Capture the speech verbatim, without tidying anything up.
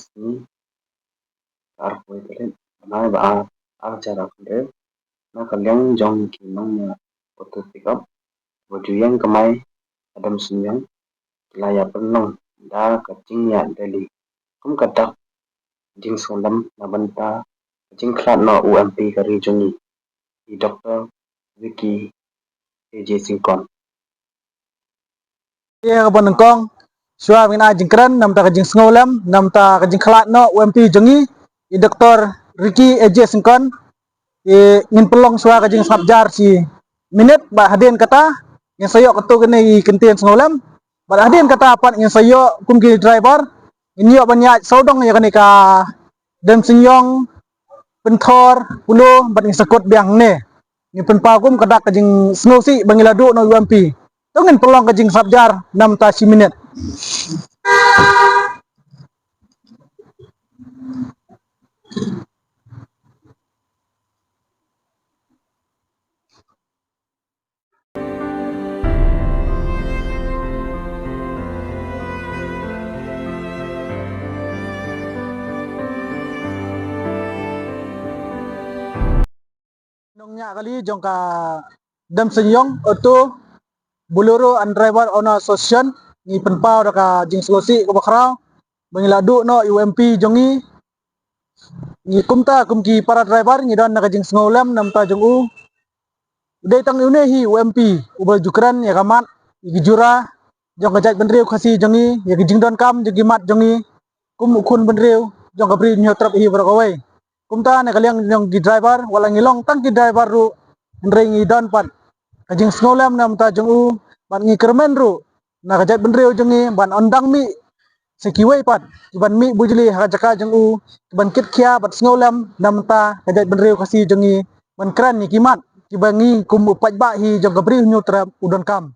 Sngi arphew tarik bnai ba ar, ar hajar arphew hynriew, na ka liang jong ki nongñiah auto pickup ba ju ïeng kamai ha Demseiniong, ki la ïa pynlong da ka jingïaid rally kum ka dak jingsngewlem na bynta ka jingkhlad noh u M P ka ri jong ngi, i Doktor Ricky A J Syngkon. Ïa kaba nyngkong, shuwa ba ngin ai jingkren na bynta ka jingsngewlem na bynta ka jingkhlad noh u M P jong ngi, i Doktor Ricky A J Syngkon, i ngin pynlong shuwa ka jingsngap jar shi minit, bad hadien kata ngin sa ïoh katto katne ki kyntien sngewlem. Bad hadien kata pat ngin sa ïoh kum ki driver, ngin ïoh ban ïaid sawdong ïa kane ka Demseiniong, Pynthor, Polo, bad ngin sa kut biang hangne. Ngin pynpaw kum ka dak ka jingsngewsih ba ngi la duh noh u M P. To ngin pynlong ka jingsngap jar na bynta shi minit. Nongñiah kali jong ka Demseiniong Auto, Bolero and Driver Owner Association, ngi pynpaw da ka jingsngewsih kaba khraw ba ngi la duh noh u M P jong ngi. Ngi kumta kum ki para driver ngi don da ka jingsngewlem na bynta jong u. U dei tang une hi u M P uba ju kren ïa ka mat, ïa ki jura jong ka jaitbynriew Khasi jong ngi, ïa ki jingdonkam jong ki mat jong ngi kum u khun bynriew jong ka Bri Hynñiewtrep hi baroh kawei. Kumta na ka liang jong ki driver, wat la ngi long tang ki driver ruh, hynrei ngi don pat ka jingsngewlem na bynta jong u, bad ngi kyrmen ruh na ka jaitbynriew jong ngi ban ym dang mih sa kiwei pat, ki ban mih bujli ha ka jaka jong u, ki ban kit khia bad sngewlem na bynta ka jaitbynriew Khasi jong ngi, ban kren ïa ki mat kiba ngi kum u paidbah hi jong ka Bri Hynñiewtrep u donkam.